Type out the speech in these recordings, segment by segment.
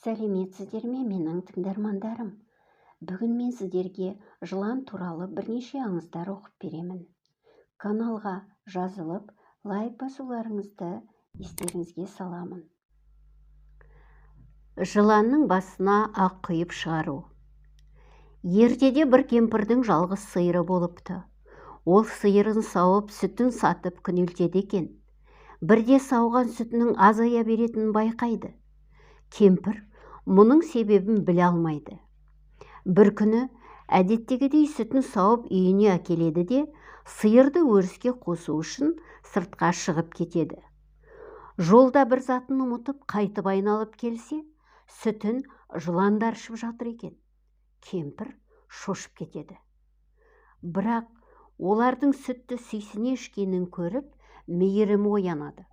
Сәлеметсіздер ме, менің тыңдармандарым? Бүгін мен сіздерге жылан туралы бірнеше аңыздар оқып беремін. Каналға жазылып, лайк басуларыңызды естеріңізге саламын. Жыланның басына ақ құйып шығару. Ертеде бір кемпірдің жалғыз сиыры болыпты. Ол сиырын сауып, сүтін сатып күнелтеді екен. Бірде сауған сүтінің азая беретінін байқайды. Кемпір мұның себебін біле алмайды. Бір күні әдеттегідей сүтін сауып үйіне әкеледі де, сиырды өріске қосу үшін сыртқа шығып кетеді. Жолда бір затын ұмытып, қайтып айналып келсе, сүтін жыландар ішіп жатыр екен. Кемпір шошып кетеді. Бірақ олардың сүтті сүйсіне ішкенін көріп, мейірімі оянады.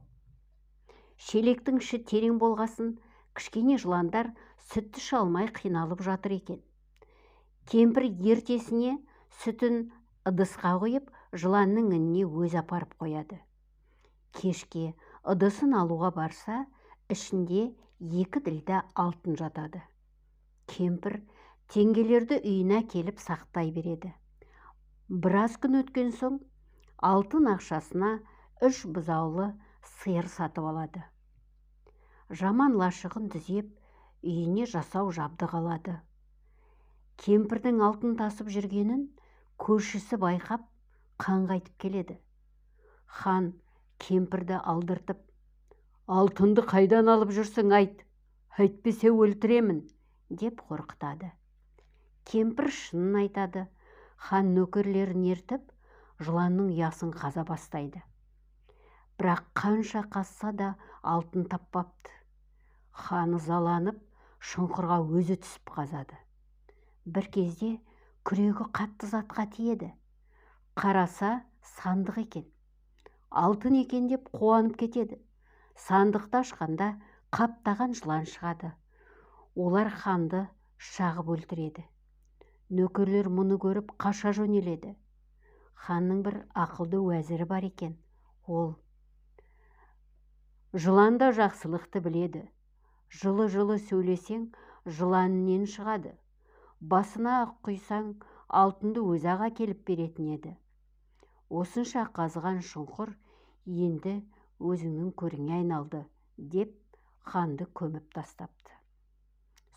Шелектің іші терең болғасын, кішкене жыландар сүтті іше алмай қиналып жатыр екен. Кемпір ертесіне сүтін ыдысқа құйып, жыланның ініне өзі апарып қояды. Кешке ыдысын алуға барса, ішінде 2 ділдә алтын жатады. Кемпір теңгелерді үйіне келіп сақтай береді. Біраз күн өткен соң, алтын ақшасына 3 бұзаулы сиыр сатып алады. Жаман лашығын түзеп, үйіне жасау жабдық алады. Кемпірдің алтын тасып жүргенін көршісі байқап, қан қайтып келеді. Хан кемпірді алдыртып, «Алтынды қайдан алып жүрсің, айт, әйтпесе өлтіремін», деп қорқытады. Кемпір шынын айтады. Хан нөкерлерін ертіп, жыланның ұясын қаза бастайды. Бірақ қанша қазса да алтын таппапты. Хан ызаланып, шұңқырға өзі түсіп қазады. Бір кезде күрегі қатты затқа тиеді. Қараса, сандық екен. Алтын екен деп қуанып кетеді. Сандықты ашқанда қаптаған жылан шығады. Олар ханды шағып өлтіреді. Нөкерлер мұны көріп қаша жөнеледі. Ханның бір ақылды уәзірі бар екен. Ол: «Жылан да жақсылықты біледі. Жылы-жылы сөйлесең, жыланнен шығады. Басына ақ құйсаң, алтынды өзі-ақ әкеліп беретін еді. Осынша қазған шұңқыр енді өзіңнің көріңе айналды», деп ханды көміп тастапты.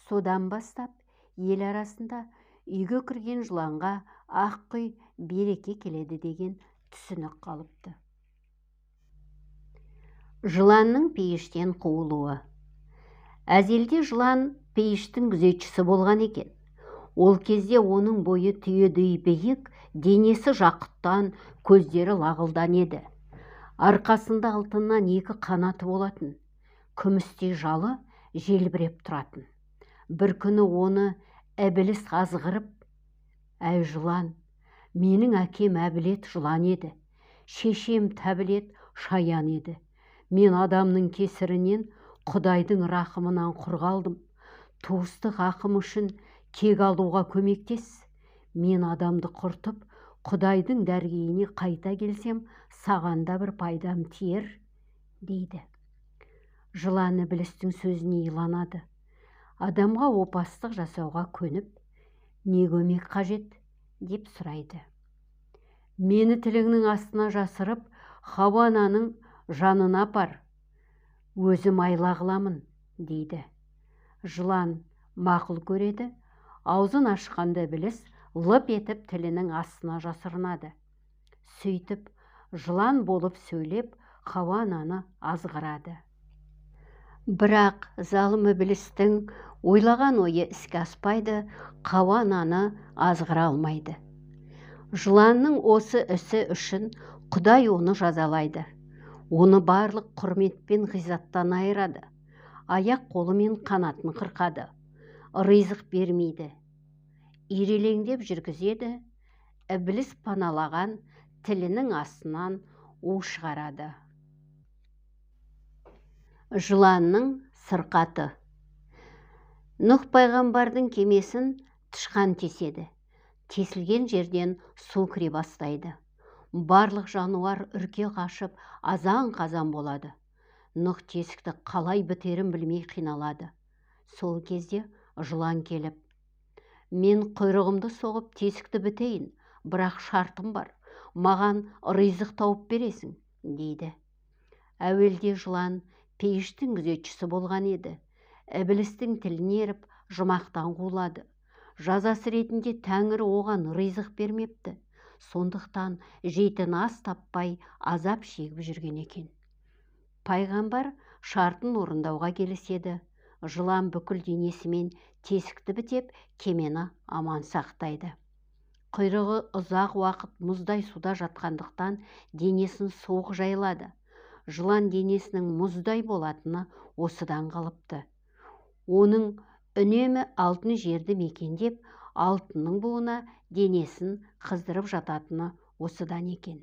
Содан бастап ел арасында үйге кірген жыланға ақ құй береке келеді деген түсінік қалыпты. Жыланның пейіштен қуылуы. Әзелде жылан пейіштің күзетшісі болған екен. Ол кезде оның бойы түйедей биік, денесі жақұттан, көздері лағылдан еді. Арқасында алтыннан 2 қанаты болатын, күмістей жалы желбіреп тұратын. Бір күні оны Ібіліс азғырып, «Әй жылан, менің әкем Әбілет жылан еді, шешем Тәбілет шаян еді. Мен адамның кесірінен Құдайдың рақымынан құр қалдым. Туыстық ақым үшін кек алуға көмектес. Мен адамды құртып, Құдайдың дәргейіне қайта келсем, саған да бір пайдам тиер», дейді. Жылан Ібілістің сөзіне иланады. Адамға опасыздық жасауға көніп, «Не көмек қажет?» деп сұрайды. «Мені тіліңнің астына жасырып, Хауа ананың жанына апар, өзім айла қыламын», дейді. Жылан мақұл көреді. Аузын ашқанда Ібіліс лып етіп тілінің астына жасырынады. Сөйтіп, жылан болып сөйлеп, Хауа ананы азғырады. Бірақ залым Ібілістің ойлаған ойы іске аспайды, Хауа ананы азғыра алмайды. Жыланның осы ісі үшін Құдай оны жазалайды. Оны барлық құрмет пен ғизаттан айырады. Аяқ қолы мен қанатын қырқады. Ризық бермейді. Ирелеңдеп жүргізеді. Ібіліс паналаған тілінің астынан у шығарады. Жыланның сырқаты. Нұх пайғамбардың кемесін тышқан теседі. Тесілген жерден су кіре бастайды. Барлық жануар үрке қашып, азан-қазан болады. Нұх тесікті қалай бітерін білмей қиналады. Сол кезде жылан келіп, мен құйрығымды соғып тесікті бітейін, бірақ шартым бар, маған ризық тауып бересің, дейді. Әуелде жылан пейіштің күзетшісі болған еді. Ібілістің тіліне еріп, жұмақтан қулады. Жазасы ретінде тәңірі оған ризық бермепті. Сондықтан жейтін ас таппай азап шегіп жүрген екен. Пайғамбар шартын орындауға келіседі. Жылан бүкіл денесімен тесікті бітеп, кемені аман сақтайды. Құйрығы ұзақ уақыт мұздай суда жатқандықтан денесін суық жайлады. Жылан денесінің мұздай болатыны осыдан қалыпты. Оның үнемі алтын жерді мекендеп, алтынның буына денесін қыздырып жататыны осыдан екен.